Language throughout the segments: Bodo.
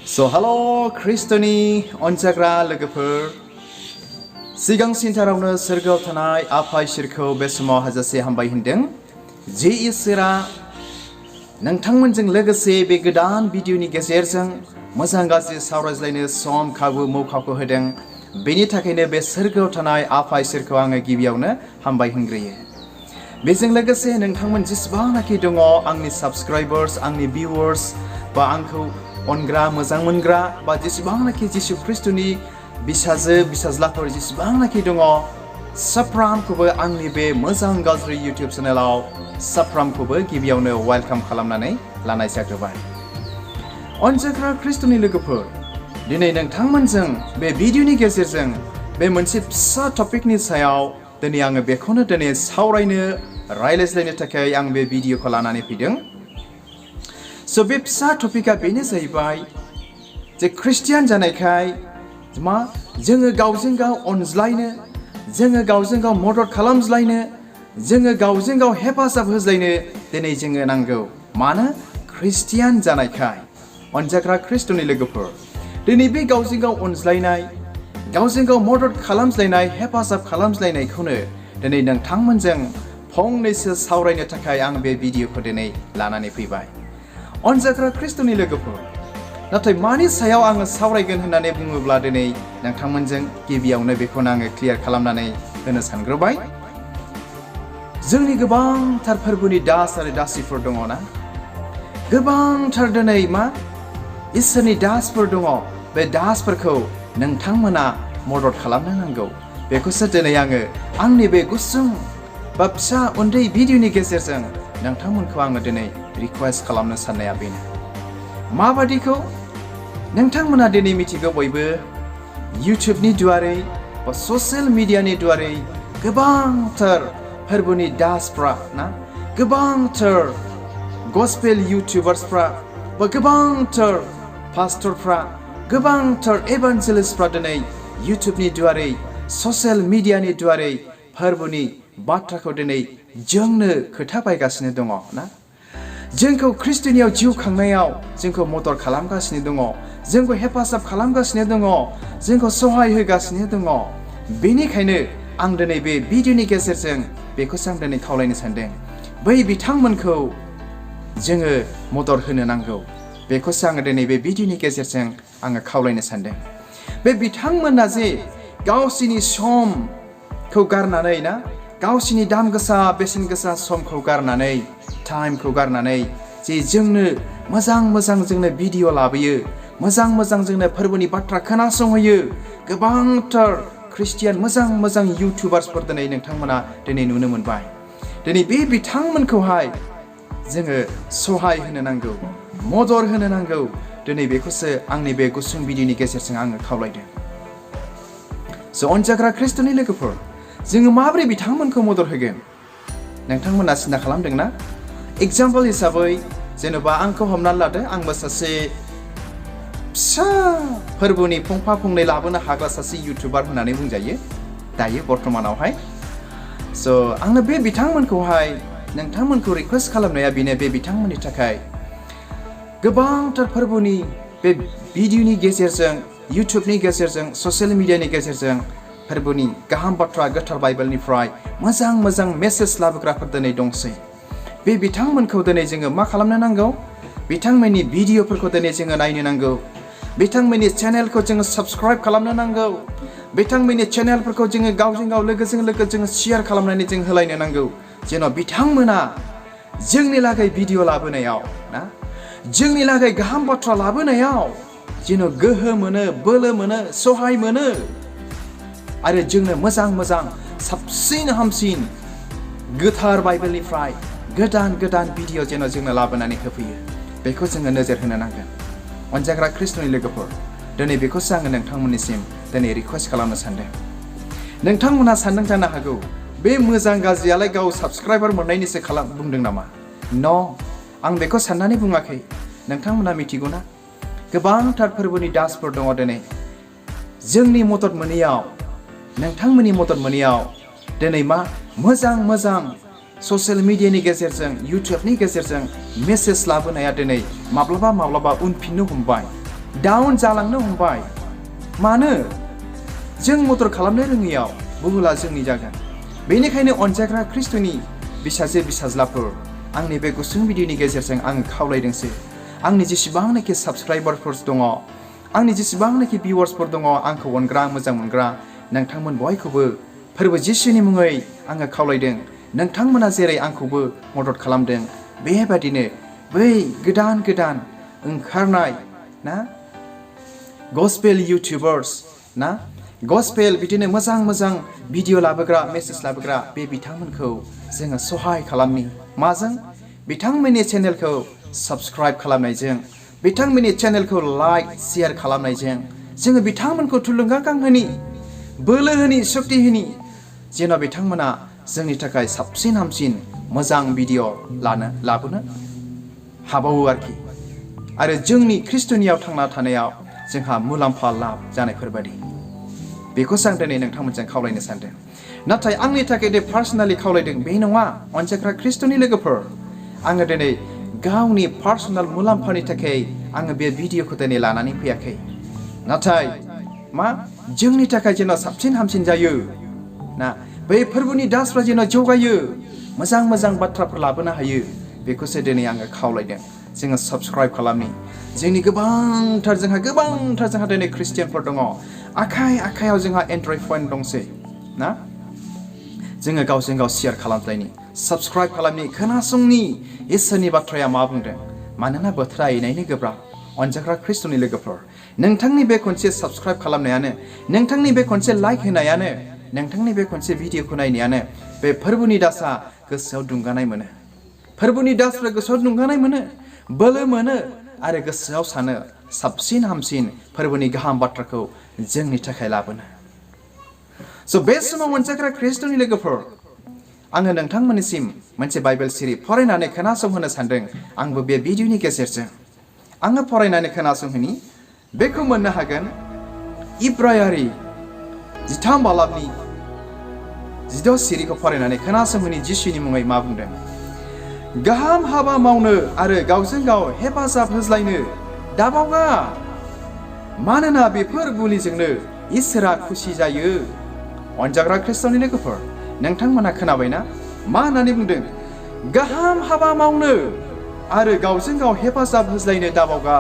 Hello Kristoni अनजाग्रा लोगोफोर सिगांसिनथारावनो सोरगोआव थानाय आफा इसोरखौ बे समाव हाजासे हामबाय होनदों जे इसोरा नोंथांमोनजों लोगोसे बे गोदान भिडिअनि गेजेरजों मोजां गाज्रि सावरायज्लायनो सम खाबु मौखाखौ होदों बेनि थाखायनो बे सोरगोआव थानाय आफा इसोरखौ आङो गिबियावनो हामबाय होनग्रोयो बेजों लोगोसे नोंथांमोन जेसेबांनाखि दङ आंनि साबस्क्राइबार्स आंनि भिउवार्स बा आंखौ अनग्रा मोजां मोनग्रा बा जेसेबांनाखि जिसु ख्रिस्टनि बिसाजो बिसाज्लाफोर जेसेबांनाखि दङ साफ्रामखौबो आंनि बे मोजां गाज्रि इउटिउब चेनेलाव साफ्रामखौबो गिबियावनो वेलकाम खालामनानै लानाय जाग्रोबाय अनजाग्रा ख्रिस्टनि लोगोफोर दिनै नोंथांमोनजों बे भिडिअनि गेजेरजों बे मोनसे फिसा टपिकनि सायाव दिनै आङो बेखौनो दिनै सावरायनो रायज्लायनो थाखाय आं बे भिडिअखौ लानानै फैदों बे फिसा टपिकआ बेनो जाहैबाय जे ख्रिस्टियान जानायखाय मा जोङो गावजों गाव अनज्लायनो जोङो गावजों गाव मदद खालामज्लायनो जोङो गावजों गाव हेफाजाब होज्लायनो दिनै जोङो नांगौ मानो ख्रिस्टियान जानायखाय अनजाग्रा ख्रिस्टनि लोगोफोर दिनै बे गावजों गाव अनज्लायनाय गावजों गाव मदद खालामज्लायनाय हेफाजाब खालामज्लायनायखौनो दिनै नोंथांमोनजों फंनैसो सावरायनो थाखाय आं बे भिडिअखौ दिनै लानानै फैबाय अनजाग्रा ख्रिस्टनि लोगोफोर नाथाय मानि सायाव आङो सावरायगोन होननानै बुङोब्ला दिनै नोंथांमोनजों गिबियावनो बेखौनो आङो क्लियार खालामनानै होनो सानग्रोबाय जोंनि गोबांथार फोरबोनि दास आरो दासिफोर दङ ना गोबांथार दिनै मा इसोरनि दासफोर दङ बे दासफोरखौ नोंथांमोना मदद खालामनो नांगौ बेखौसो दिनै आङो आंनि बे गुसुं बा फिसा उन्दै भिडिअनि गेजेरजों नोंथांमोनखौ आङो दिनै रिक्वेस्ट खालामनो साननाया बेनो माबादिखौ नोंथांमोना दिनै मिथिगौ बयबो इउटिउबनि दुवारै बा ससियेल मिडियानि दुवारै गोबांथार फोरबोनि दासफ्रा ना गोबांथार गस्पेल इउटिउबार्सफ्रा बा गोबांथार पास्टरफ्रा गोबांथार एभान्जेलिस्टफ्रा दिनै इउटिउबनि दुवारै ससियेल मिडियानि दुवारै फोरबोनि बाथ्राखौ दिनै जोंनो खोथा बायगासिनो दङ ना जोंखौ ख्रिस्टियानियाव जिउ खांनायाव जोंखौ मदद खालामगासिनो दङ जोंखौ हेफाजाब खालामगासिनो दङ जोंखौ सहाय होगासिनो दङ बेनिखायनो आं दिनै बे भिडिअनि गेजेरजों बेखौसो आं दिनै खावलायनो सानदों बै बिथांमोनखौ जोङो मदद होनो नांगौ बेखौसो आङो दिनै बे भिडिअनि गेजेरजों आङो खावलायनो सानदों बे बिथांमोना जे गावसिनि समखौ गारनानै ना गावसिनि दाम गोसा बेसेन गोसा समखौ गारनानै टाइमखौ गारनानै जे जोंनो मोजां जोंनो भिडिअ लाबोयो मोजां जोंनो फोरबोनि बाथ्रा खोनासंहोयो गोबांथार ख्रिस्टियान मोजां इउटिउबार्सफोर दिनै नोंथांमोना दिनै नुनो मोनबाय दिनै बे बिथांमोनखौहाय जोङो सहाय होनो नांगौ मदद होनो नांगौ दिनै बेखौसो आंनि बे गुसुं भिडिअनि गेजेरजों आङो खावलायदों अनजाग्रा ख्रिस्टनि लोगोफोर जोङो माबोरै बिथांमोनखौ मदद होगोन नोंथांमोना सिन्था खालामदोंना एग्जाम्पल हिसाबै जेनेबा आंखौ हमनानै लादो आंबो सासे फिसा फोरबोनि फंफा फंनै लाबोनो हाग्रा सासे इउटिउबार होननानै बुंजायो दायो बर्तमानावहाय आङो बे बिथांमोनखौहाय नोंथांमोनखौ रिक्वेस्ट खालामनाया बेनो बे बिथांमोननि थाखाय गोबांथार फोरबोनि बे भिडिअनि गेजेरजों इउटिउबनि गेजेरजों ससियेल मिडियानि गेजेरजों फोरबोनि गाहाम बाथ्रा गोथार बाइबेलनिफ्राय मोजां मेसेज लाबोग्राफोर दिनै दंसै बे बिथांमोनखौ दिनै जोङो मा खालामनो नांगौ बिथांमोननि भिडिअफोरखौ दिनै जोङो नायनो नांगौ बिथांमोननि चेनेलखौ जोङो साबस्क्राइब खालामनो नांगौ बिथांमोननि चेनेलफोरखौ जोङो गावजों गाव लोगोजों लोगो जोङो शेयार खालामनानै जों होलायनो नांगौ जेन' बिथांमोना जोंनि लागै भिडिअ लाबोनायाव ना जोंनि लागै गाहाम बाथ्रा लाबोनायाव जेन' गोहो मोनो बोलो मोनो सहाय मोनो आरो जोंनो मोजां साबसिन हामसिन गोथार बाइबेलनिफ्राय गोदान भिडिअ जेन' जोंनो लाबोनानै होफैयो बेखौ जोङो नोजोर होनो नांगोन अनजाग्रा ख्रिस्टनि लोगोफोर दिनै बेखौसो आङो नोंथांमोननिसिम दिनै रिक्वेस्ट खालामनो सानदों नोंथांमोनहा सानदों जानो हागौ बे मोजां गाज्रियालाय गाव साबस्क्राइबार मोननायनिसो बुंदों नामा आं बेखौ साननानै बुङाखै नोंथांमोनहा मिथिगौना गोबांथार फोरबोनि दासफोर दङ दिनै जोंनि मदद मोनैयाव नोंथांमोननि मदद मोनैयाव दिनै मा मोजां ससियेल मिडियानि गेजेरजों इउटिउबनि गेजेरजों मेसेज लाबोनाया दिनै माब्लाबा उनफिननो हमबाय डाउन जालांनो हमबाय। मानो? जों मदद खालामनो रोङैयाव बुहुला जोंनि जागोन। बेनिखायनो अनजाग्रा ख्रिस्ट'नि बिसाजो बिसाज्लाफोर, आंनि बे गुसुं भिडिअनि गेजेरजों आं खावलायदोंसै, आंनि जेसेबांनाखि साबस्क्राइबारफोर दङ, आंनि जेसेबांनाखि भिउवार्सफोर दङ, आंखौ अनग्रा मोजां मोनग्रा नोंथांमोन बयखौबो फोरबो जिसुनि मुङै आङो खावलायदों। नोंथांमोना जेरै आंखौबो मदद खालामदों, बेबादिनो बै गोदान गोदान ओंखारनाय ना गस्पेल इउटिउबार्स ना गस्पेल बिदिनो मोजां मोजां भिडिअ लाबोग्रा, मेसेज लाबोग्रा बे बिथांमोनखौ जोङो सहाय खालामनि। माजों? बिथांमोननि चेनेलखौ साबस्क्राइब खालामनायजों, बिथांमोननि चेनेलखौ लाइक शेयार खालामनायजों जोङो बिथांमोनखौ थुलुंगाखांहोनि, बोलो होनि, सक्ति होनि, जेन' बिथांमोना जोंनि थाखाय साबसिन हामसिन मोजां भिडिअ लाबोनो हाबावो आरोखि। आरो जोंनि ख्रिस्ट'नियाव थांना थानायाव जोंहा मुलाम्फा लाब जानायफोरबायदि। बेखौसो आं दिनै नोंथांमोनजों खावलायनो सानदों। नाथाय आंनि थाखाय दे पार्सनेलि खावलायदों बे नङा अनजाग्रा ख्रिस्ट'नि लोगोफोर। आङो दिनै गावनि पार्सनेल मुलाम्फानि थाखाय आङो बे भिडिअखौ दिनै लानानै फैयाखै। नाथाय मा जोंनि थाखाय जेन' साबसिन हामसिन जायो ना, बै फोरबोनि दासफ्रा जेन' जौगायो, मोजां मोजां बाथ्राफोर लाबोनो हायो, बेखौसो दिनै आङो खावलायदों। जोङो साबस्क्राइब खालामनि। जोंनि गोबांथार जोंहा दिनै ख्रिस्टियानफोर दङ। आखाइ आखाइयाव जोंहा एन्ड्रइड फन दंसै ना। जोङो गावजों गाव शेयार खालामलायनि, साबस्क्राइब खालामनि, खोनासंनि इसोरनि बाथ्राया मा बुंदों। मानोना बोथोरा इनायनो गोब्राब। अनजाग्रा ख्रिस्ट'नि लोगोफोर, नोंथांनि बे खनसे साबस्क्राइब खालामनायानो, नोंथांनि बे खनसे लाइक होनायानो, नोंथांनि बे खनसे भिडिअखौ नायनायानो बे फोरबोनि दासआ गोसोआव दुंगानाय मोनो। फोरबोनि दासफ्रा गोसोआव दुंगानाय मोनो, बोलो मोनो आरो गोसोआव सानो साबसिन हामसिन फोरबोनि गाहाम बाथ्राखौ जोंनि थाखाय लाबोनो। स' बे समाव अनजाग्रा ख्रिस्ट'नि लोगोफोर, आङो नोंथांमोननिसिम मोनसे बाइबेल सिरि फरायनानै खोनासंहोनो सानदों। आंबो बे भिडिअनि गेजेरजों आङो फरायनानै खोनासंहोनि। बेखौ मोननो हागोन इब्रायारि 13 बालाबनि 16 सिरिखौ फरायनानै खोनासंहोनि जिसुनि मुङै मा बुंदों। गाहाम हाबा मावनो आरो गावजों गाव हेफाजाब होज्लायनो दाबावगा, मानोना बेफोर बुलिजोंनो इसोरा खुसि जायो। अनजाग्रा ख्रिस्ट'नि लोगोफोर, नोंथांमोना खोनाबायना मा होननानै बुंदों? गाहाम हाबा मावनो आरो गावजों गाव हेफाजाब होज्लायनो दाबावगा।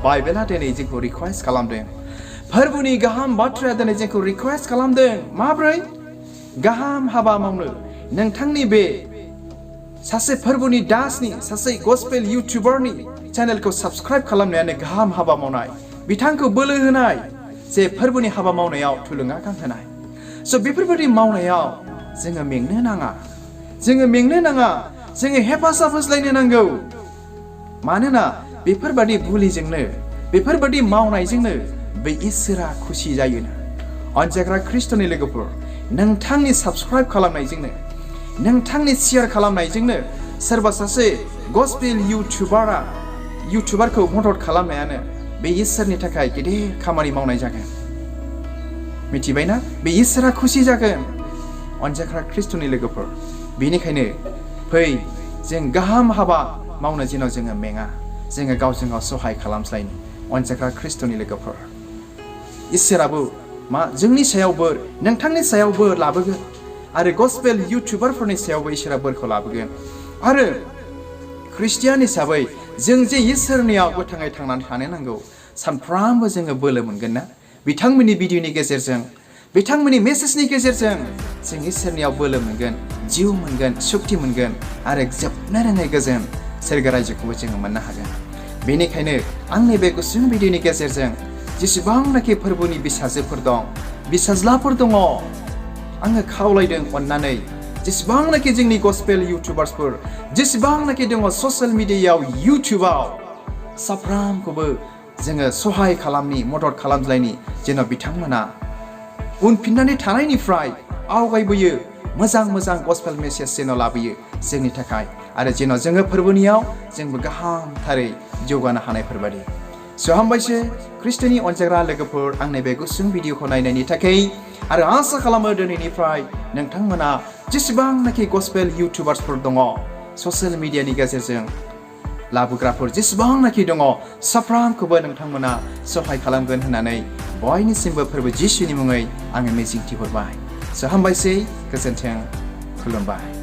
बाइबेला दिनै जोंखौ रिक्वेस्ट खालामदों। फोरबोनि गाहाम बाथ्राया दिनै जोंखौ रिक्वेस्ट खालामदों। माब्रै? गाहाम हाबा मावनो। नोंथांनि बे सासे फोरबोनि दासनि, सासे गस्पेल इउटिउबारनि चेनेलखौ साबस्क्राइब खालामनायानो गाहाम हाबा मावनाय, बिथांखौ बोलो होनाय, जे फोरबोनि हाबा मावनायाव थुलुंगाखांहोनाय। स' बेफोरबायदि मावनायाव जोङो मेंनो नाङा, जोङो हेफाजाब होज्लायनो नांगौ। मानोना बेफोरबायदि बुलिजोंनो, बेफोरबायदि मावनायजोंनो बे इसोरा खुसि जायोनो। अनजाग्रा ख्रिस्ट'नि लोगोफोर, नोंथांनि साबस्क्राइब खालामनायजोंनो, नोंथांनि शेयार खालामनायजोंनो सोरबा सासे गस्पेल इउटिउबारखौ मदद खालामनायानो बे इसोरनि थाखाय गिदिर खामानि मावनाय जागोन। मिथिबायना? बे इसोरा खुसि जागोन। अनजाग्रा ख्रिस्ट'नि लोगोफोर, बेनिखायनो फै जों गाहाम हाबा मावनो जेन' जोङो मेङा, जोङो गावजों गाव सहाय खालामज्लायनि। अनजाग्रा ख्रिस्ट'नि लोगोफोर, इसोराबो मा जोंनि सायाव बोर, नोंथांनि सायाव बोर लाबोगोन आरो गस्पेल इउटिउबारफोरनि सायावबो इसोरा बोरखौ लाबोगोन। आरो ख्रिस्टियान हिसाबै जों जे इसोरनियाव गोथाङै थांनानै थानो नांगौ, सानफ्रामबो जोङो बोलो मोनगोन ना? बिथांमोननि भिडिअनि गेजेरजों, बिथांमोननि मेसेजनि गेजेरजों जों इसोरनियाव बोलो मोनगोन, जिउ मोनगोन, सक्ति मोनगोन आरो जोबनो रोङै गोजोन सोरगो रायजोखौबो जोङो मोननो हागोन। बेनिखायनो आंनि बे गुसुं भिडिअनि गेजेरजों जेसेबांनाखि फोरबोनि बिसाजोफोर दं, बिसाज्लाफोर दङ, आङो खावलायदों अननानै जेसेबांनाखि जोंनि गस्पेल इउटिउबार्सफोर, जेसेबांनाखि दङ ससियेल मिडियायाव, इउटिउबाव, साफ्रामखौबो जोङो सहाय खालामनि, मदद खालामज्लायनि, जेन' बिथांमोना उनफिननानै थानायनिफ्राय आवगायबोयो, मोजां मोजां गस्पेल मेसेज जेन' लाबोयो जोंनि थाखाय, आरो जेन' जोङो फोरबोनियाव जोंबो गाहामथारै जौगानो हानायफोरबायदि। स' हामबायसो ख्रिस्ट'नि अनजाग्रा लोगोफोर, आंनि बे गुसुं भिडिअखौ नायनायनि थाखाय। आरो आसा खालामो दिनैनिफ्राय नोंथांमोना जेसेबांनाखि गस्पेल इउटिउबार्सफोर दङ ससियेल मिडियानि गेजेरजों लाबोग्राफोर जेसेबांनाखि दङ साफ्रामखौबो नोंथांमोना सहाय खालामगोन होननानै बयनिसिमबो फोरबो जिसुनि मुङै आङो मिजिंथिहरबाय। हामबायसै, गोजोन्थों, खुलुमबाय।